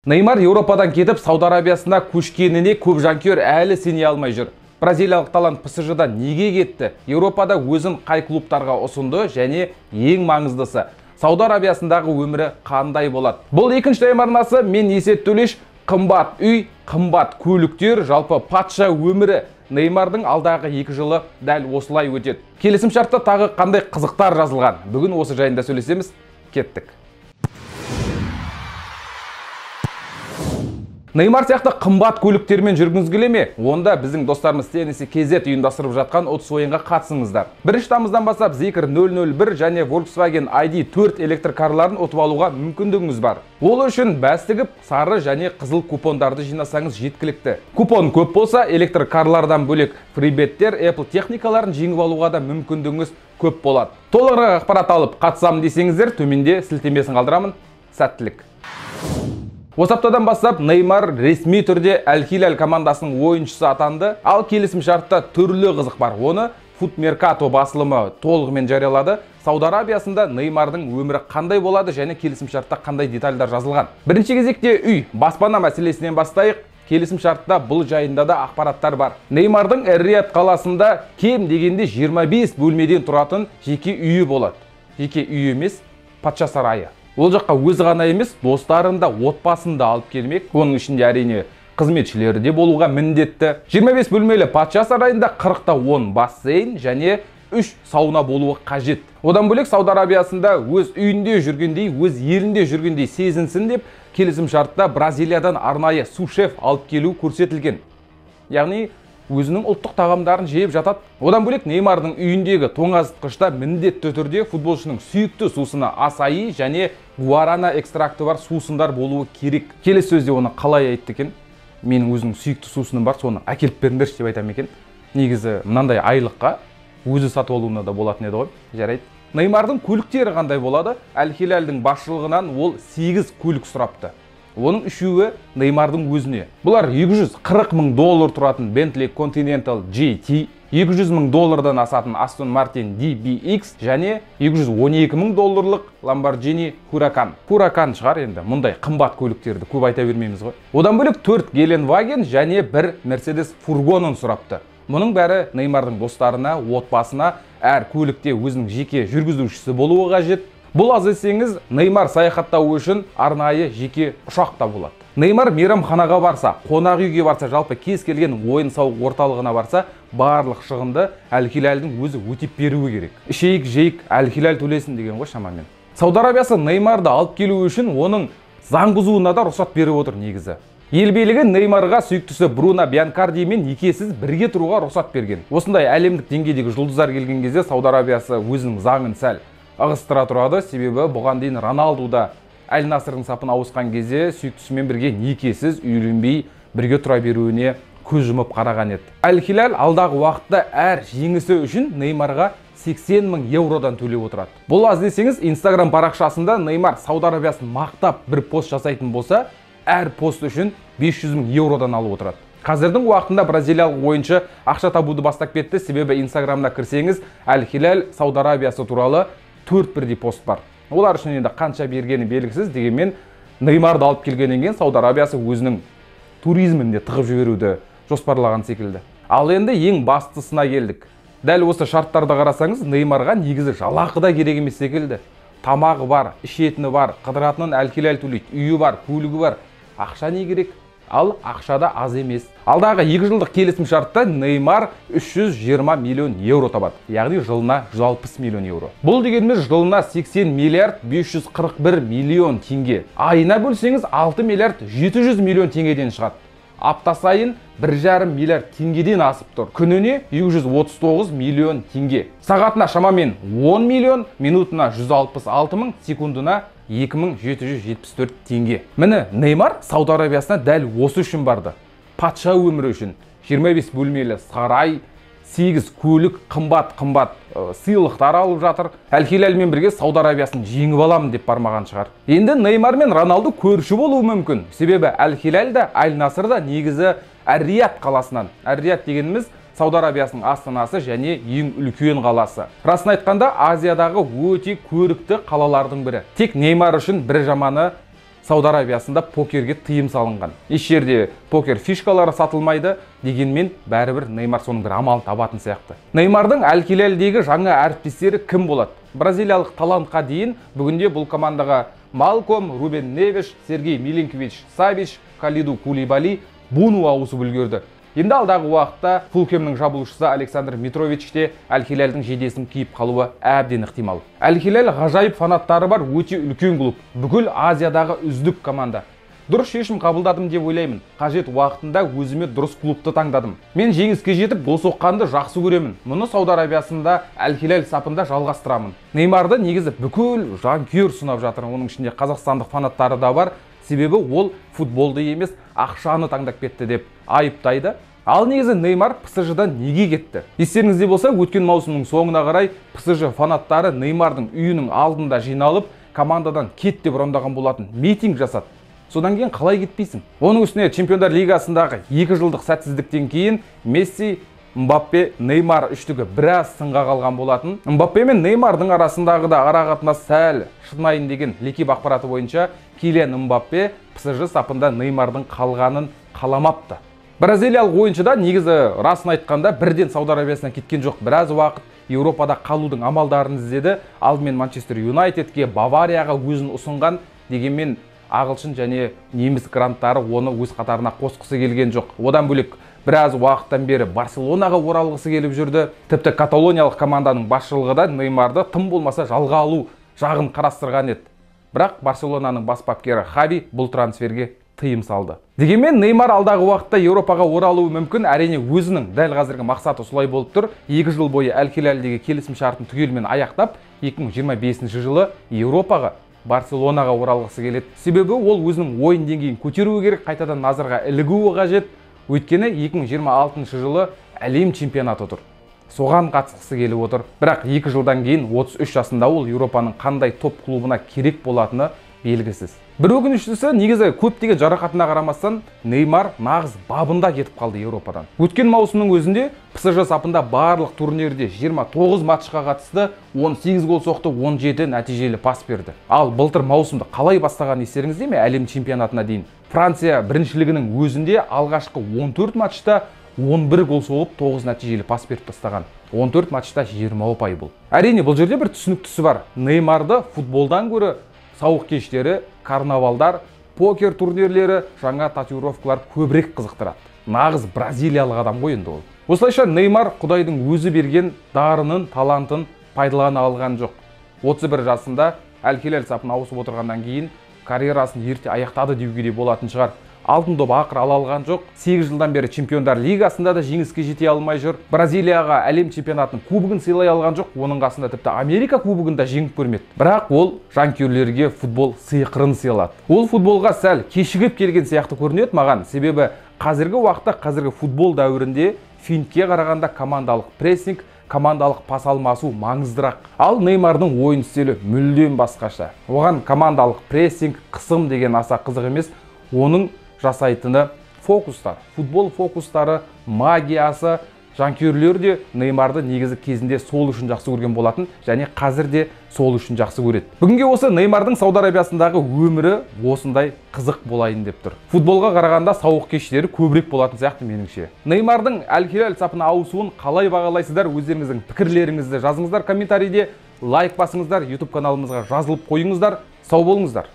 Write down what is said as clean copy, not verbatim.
Неймар Еуропадан кетіп Сауд Арабиясына көшкеніне көп жанкүйер әлі сене алмай жүр. Бразилиялық талант ПСЖ-дан неге кетті? Еуропада өзін қай клубтарға ұсынды және ең маңыздысы, Сауд Арабиясындағы өмірі қандай болады? Бұл екінші тайм арнасы, мен Есет Төлеш. Қымбат үй, қымбат көліктер, жалпы патша өмірі. Неймардың алдағы 2 жылы дәл осылай өтеді. Келісім шартта тағы қандай қызықтар жазылған? Бүгін осы жайында сөйлесеміз. Кеттік. Неймар сияқты қымбат көліктермен жүргіңіз келе ме? Онда біздің достарымыз Теннисі KZ ұйымдастырып жатқан ұтыс ойынға қатысыңыздар. 1 тамыздан бастап Zeekr 001 және Volkswagen ID4 электрокарларын ұтып алуға мүмкіндігіңіз бар. Ол үшін бәс тігіп, сары және қызыл купондарды жинасаңыз жеткілікті. Купон көп болса, электрокарлардан бөлек фрибеттер, Apple техникаларын жеңіп алуға да мүмкіндігіңіз көп болады. Толығырақ ақпарат алып қатысамын десеңіздер, төменде сілтемесін қалдырамын. Сәттілік! Осы аптадан бастап Неймар ресми түрде Әл-Хилал командасының ойыншысы атанды. Ал келісім шартта түрлі қызық бар. Оны Футмеркато басылымы толығымен жариялады. Сауд Арабиясында Неймардың өмірі қандай болады және келісім шартта қандай детальдар жазылған. Бірінші кезекте үй, баспана мәселесінен бастайық. Келісім шартта бұл жайында да ақпараттар бар. Неймардың Эр-Рияд қаласында кем дегенде 25 бөлмеден тұратын жеке үйі болады. Жеке үй емес, патша сарайы. Ол жаққа өзі ғана емес, достарын да, отбасын да алып келмек. Оның ішінде әрине қызметшілері де болуға міндетті. 25 бөлмелі патша сарайында 40-10 бассейн және 3 сауна болуы қажет. Одан бөлек Сауд Арабиясында өз үйінде жүргендей, өз елінде жүргендей сезінсін деп келісім шартта Бразилиядан арнайы су-шеф алып келу көрсетілген. Яғни өзінің ұлттық тағамдарын жеп жатады. Одан бөлек Неймардың үйіндегі тоңазытқышта міндетті түрде футболшының сүйікті сусыны асаи және гуарана экстракты бар сусындар болуы керек. Келесі сөзде оны қалай айтты екен? Менің өзінің сүйікті сусыным бар, соны әкеліп беріңдерші деп айтам екен. Негізі мынандай айлыққа өзі сатып алуына да болатын еді ғой. Жарайды. Неймардың көліктері қандай болады? Әл-Хилалдың басшылығынан ол 8 көлік сұрапты. Оның үшеуі Неймардың өзіне. Бұлар 240 мың доллар тұратын Bentley Continental GT, 200 мың доллардан асатын Aston Martin DBX және 212 мың долларлық Lamborghini Huracan. Huracan шығар енді, мұндай қымбат көліктерді көп айта бермейміз ғой. Одан бөлек 4 Гелендваген және 1 Mercedes фургонын сұрапты. Мұның бәрі Неймардың достарына, отбасына, әр көлікте өзінің жеке жүргізушісі болуы қажет. Бұл аз десеңіз, Неймар саяхаттауы үшін арнайы жеке ұшақ та болады. Неймар мейрамханаға барса, қонақ үйге барса, жалпы кез келген ойын-сауық орталығына барса, барлық шығынды Әл-Хилалдың өзі өтеп беруі керек. Ішейік, жейік, Әл-Хилал төлесін деген ғой шамамен. Сауд Арабиясы Неймарды алып келу үшін оның заң бұзуына да рұқсат беріп отыр негізі. Ел билігі Неймарға сүйіктісі Бруно Бьянкардимен некесіз бірге тұруға рұқсат берген. Осындай әлемдік деңгейдегі жұлдыздар келген кезде Сауд Арабиясы өзінің заңын сәл ығыстыра тұрады, себебі бұған дейін Роналду да Әл-Насрдың сапына ауысқан кезде сүйіктісімен бірге некесіз үйленбей бірге тұра беруіне көз жұмып қараған еді. Әл-Хилал алдағы уақытта әр жеңісі үшін Неймарға 80 мың еуродан төлеп отырады. Бұл аз десеңіз, Инстаграм парақшасында Неймар Сауд Арабиясын мақтап бір пост жасайтын болса, әр пост үшін 500 мың еуродан алып отырады. Қазірдің уақытында бразилиялық ойыншы ақша табуды бастап кетті, себебі Инстаграмына кірсеңіз, Әл-Хилал Сауд Арабиясы туралы 4 бірдей пост бар. Олар үшін енді қанша бергені белгісіз, дегенмен Неймарды алып келгеннен кейін Сауд Арабиясы өзінің туризмін де тығып жіберуді жоспарлаған секілді. Ал енді ең бастысына келдік. Дәл осы шарттарды қарасаңыз, Неймарға негізі жалақы да керек емес секілді. Тамағы бар, ішетіні бар, қыдыратынын Әл-Хилал төлейді, үйі бар, көлігі бар. Ақша не керек? Ал ақша да аз емес. Алдағы 2 жылдық келісім шартта Неймар 320 миллион еуро табады. Яғни жылына 160 миллион еуро. Бұл дегеніміз жылына 80 миллиард 541 миллион теңге. Айына бөлсеңіз 6 миллиард 700 миллион теңгеден шығады. Апта сайын 1,5 миллиард теңгеден асып тұр. Күніне 239 миллион теңге. Сағатына шамамен 10 миллион, минутына 166 мың, секундына 2774 теңге. Міне, Неймар Сауд Арабиясына дәл осы үшін барды. Патша өмірі үшін. 25 бөлмелі сарай, 8 көлік, қымбат-қымбат сыйлықтар алып жатыр. Әл-Хилалмен бірге Сауд Арабиясын жеңіп аламын деп бармаған шығар. Енді Неймар мен Роналду көрші болуы мүмкін. Себебі Әл-Хилал да, Әл-Наср да негізі Эр-Рияд қаласынан. Эр-Рияд дегеніміз Сауд Арабиясының астанасы және ең үлкен қаласы. Расын айтқанда, Азиядағы өте көрікті қалалардың бірі. Тек Неймар үшін бір жаманы Сауд Арабиясында покерге тыйым салынған. Еш жерде покер фишкалары сатылмайды, дегенмен бәрібір Неймар соның бір амалын табатын сияқты. Неймардың Әл-Хилалдегі жаңа әріптестері кім болады? Бразилиялық талантқа дейін бүгінде бұл командаға Малком, Рубен Невеш, Сергей Милинкович Савич, Калиду Кулибали, Буну ауысып үлгерді. Енді алдағы уақытта Фулхэмнің жабылушысы Александр Митрович те Әл-Хилалдың жейдесін киіп қалуы әбден ықтимал. Әл-Хилал ғажайып фанаттары бар өте үлкен клуб, бүкіл Азиядағы үздік команда. Дұрыс шешім қабылдадым деп ойлаймын. Қажет уақытында өзіме дұрыс клубты таңдадым. Мен жеңіске жетіп гол соққанды жақсы көремін. Мұны Сауд Арабиясында Әл-Хилал сапында жалғастырамын. Неймарды негізі бүкіл жанкүйер сынап жатыр. Оның ішінде қазақстандық фанаттары да бар. Себебі ол футболды емес, ақшаны таңдап кетті деп айыптайды. Ал негізі Неймар ПСЖ-дан неге кетті? Естеріңізде болса, өткен маусымның соңына қарай ПСЖ фанаттары Неймардың үйінің алдында жиналып, командадан кет деп ұрандаған болатын, митинг жасады. Содан кейін қалай кетпейсің? Оның үстіне Чемпиондар Лигасындағы 2 жылдық сәтсіздіктен кейін Месси, Мбаппе, Неймар үштігі біраз сынға қалған болатын. Мбаппе мен Неймардың арасындағы да арақатынас сәл шынайын деген Лекип ақпараты бойынша Килиан Мбаппе ПСЖ сапында Неймардың қалғанын қаламапты. Бразилиялық ойыншы да негізі расын айтқанда бірден Сауд Арабиясынан кеткен жоқ. Біраз уақыт Еуропада қалудың амалдарын іздеді. Алдымен Манчестер Юнайтедке, Баварияға өзін ұсынған, дегенмен ағылшын және неміс гранттары оны өз қатарына қосқысы келген жоқ. Одан бөлек біраз уақыттан бері Барселонаға оралғысы келіп жүрді. Тіпті каталониялық команданың басшылығы да Неймарды тым болмаса жалға алу жағын қарастырған еді. Бірақ Барселонаның бас бапкері Хави бұл трансферге тыйым салды. Дегенмен Неймар алдағы уақытта Еуропаға оралуы мүмкін. Әрине өзінің дәл қазіргі мақсаты солай болып тұр. 2 жыл бойы Әл-Хилалдегі келісім шартын түгелімен аяқтап, 2025 жылы Еуропаға, Барселонаға оралғысы келеді. Себебі ол өзінің ойын деңгейін көтеруі керек, қайтадан назарға ілігуі қажет. Өйткені 2026 жылы әлем чемпионаты тұр. Соған қатысқысы келіп отыр. Бірақ 2 жылдан кейін 33 жасында ол Еуропаның қандай топ клубына керек болатыны белгісіз. Бір өкініштісі, негізі көптеген жарақатына қарамастан Неймар нағыз бабында кетіп қалды Еуропадан. Өткен маусымның өзінде ПСЖ сапында барлық турнирде 29 матчқа қатысты, 18 гол соқты, 17 нәтижелі пас берді. Ал былтыр маусымды қалай бастаған естеріңізде ме, әлем чемпионатына дейін? Франция біріншілігінің өзінде алғашқы 14 матчта 11 гол соғып, 9 нәтижелі пас беріп тастаған. 14 матчта 20 ұпай бұл. Әрине, бұл жерде бір түсініктісі бар. Неймарды футболдан гөрі сауық кештері, карнавалдар, покер турнирлері, жаңа татуировкалар көбірек қызықтырады. Нағыз бразилиялық адам ғой енді ол. Осылайша Неймар Құдайдың өзі берген дарынын, талантын пайдалана алған жоқ. 31 жасында Әл-Хилал сапына ауысып отырғаннан кейін карьерасын ерте аяқтады деуге де болатын шығар. Алтын доп ақыр ала алған жоқ. 8 жылдан бері Чемпиондар Лигасында да жеңіске жете алмай жүр. Бразилияға әлем чемпионатының кубогын сыйлай алған жоқ. Оның қасында тіпті Америка кубогын да жеңіп көрмеді. Бірақ ол жанкүйерлерге футбол сиқырын сыйлады. Ол футболға сәл кешігіп келген сияқты көрінеді маған. Себебі қазіргі уақытта, қазіргі футбол дәуірінде финтке қарағанда командалық прессинг, командалық пас алмасу маңыздырақ. Ал Неймардың ойын стилі мүлдем басқаша. Оған командалық прессинг, қысым деген аса қызық емес. Оның жасайтыны фокустар, футбол фокустары, магиясы. Жанкүйерлер де Неймарды негізі кезінде сол үшін жақсы көрген болатын, және қазір де сол үшін жақсы көреді. Бүгінге осы Неймардың Сауд Арабиясындағы өмірі осындай қызық болайын деп тұр. Футболға қарағанда сауық кештері көбірек болатын сияқты меніңше. Неймардың Әл-Хилал сапына ауысуын қалай бағалайсыздар? Өздеріңіздің пікірлеріңізді жазыңыздар комментарийде, лайк басыңыздар, YouTube каналымызға жазылып қойыңыздар. Сау болыңыздар.